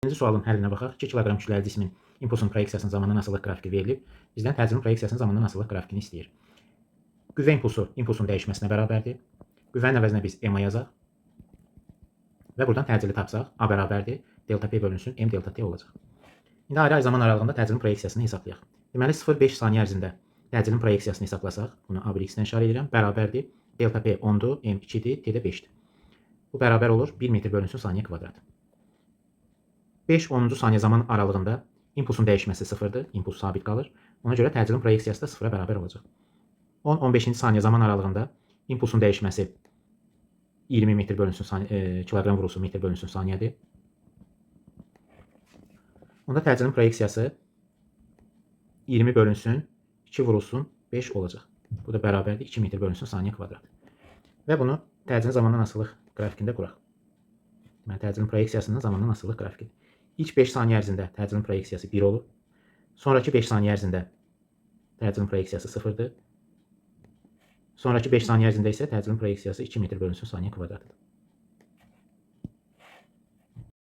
İkinci sualın həllinə baxaq. 2 kiloqram kütləli cismin impulsun proyeksiyasının zamandan asılılıq qrafiki verilib. Bizdən təcilin proyeksiyasının zamandan asılılıq qrafikini istəyir. Qüvvə impulsu impulsun dəyişməsinə bərabərdir. Qüvvənin əvəzinə biz m yazaq. Və buradan təcili tapsaq, A bərabərdir. Delta P bölünsün, M delta T olacaq. İndi ayrı-ayrı zaman aralığında təcilin proyeksiyasını hesablayaq. Deməli 0,5 saniyə ərzində təcilin proyeksiyasını hesablasaq, bunu A1x-dən işarə edirəm, bərabərdir. Delta P 10-dur, M 2-dir, T də 5-dir. Bu bərabər olur 1 metr bölünsün saniyə kvadrat. 5-10-cu saniyə zaman aralığında impulsun dəyişməsi sıfırdır, impuls sabit qalır. Ona görə təcilin proyeksiyası da sıfıra bərabər olacaq. 10-15-ci saniyə zaman aralığında impulsun dəyişməsi 20 metr bölünsün saniyə, kiloqram vurulsun metr bölünsün saniyədir. Onda təcilin proyeksiyası 20 bölünsün 2 vurulsun 5 olacaq. Bu da bərabərdir 2 metr bölünsün saniyə kvadrat. Və bunu təcilin zamandan asılılıq qrafikində quraq. Deməli, təcilin proyeksiyasının zamandan asılılıq qrafikidir. İlk 5 saniyə ərzində təcilin proyeksiyası 1 olur. Sonrakı 5 saniyə ərzində təcilin proyeksiyası 0-dır. Sonrakı 5 saniyə ərzində isə təcilin proyeksiyası 2 metr bölünsün saniyə kvadratıdır.